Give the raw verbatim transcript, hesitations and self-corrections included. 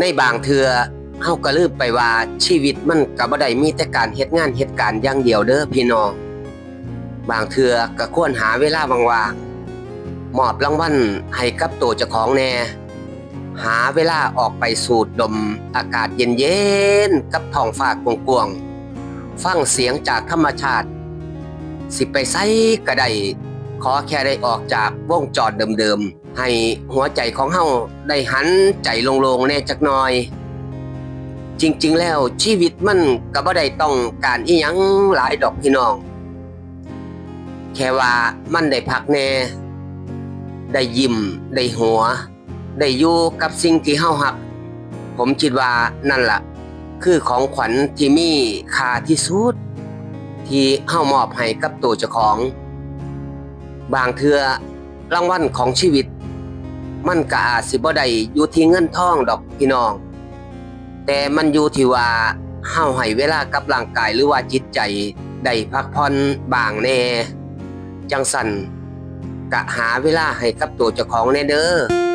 ในบางเทื่อเฮาก็ลืมไปว่าชีวิตมันก็บ่ได้มีแต่การเฮ็ดงานเฮ็ดการอย่างเดียวเด้อพี่น้อง บางเทื่อก็ควรหาเวลาว่างๆ มอบรางวัลให้กับตัวเจ้าของแหน่ หาเวลาออกไปสูดดมอากาศเย็นๆ กับท้องฟ้ากว้างๆ ฟังเสียงจากธรรมชาติ สิไปไสก็ได้ ขอแค่ได้ออกจากวงจรเดิมๆ ให้หัวใจของเฮาได้หันใจโล่งๆ แหน่จักหน่อย จริงๆ แล้วชีวิตมันก็บ่ได้ต้องการอิหยังหลายดอกพี่น้อง แค่ว่ามันได้พักแหน่ ได้ยิ้ม ได้หัว ได้อยู่กับสิ่งที่เฮาฮัก ผมคิดว่านั่นล่ะ คือของขวัญที่มีค่าที่สุด ที่เฮามอบให้กับตัวเจ้าของ บางเทื่อรางวัลของชีวิต มันก็อาจสิบ่ได้อยู่ที่เงินทองดอกพี่น้อง แต่มันอยู่ที่ว่าเฮาให้เวลากับร่างกายหรือว่าจิตใจได้พักผ่อนบ้างแหน่ จั่งซั้นก็หาเวลาให้กับตัวเจ้าของแหน่เด้อ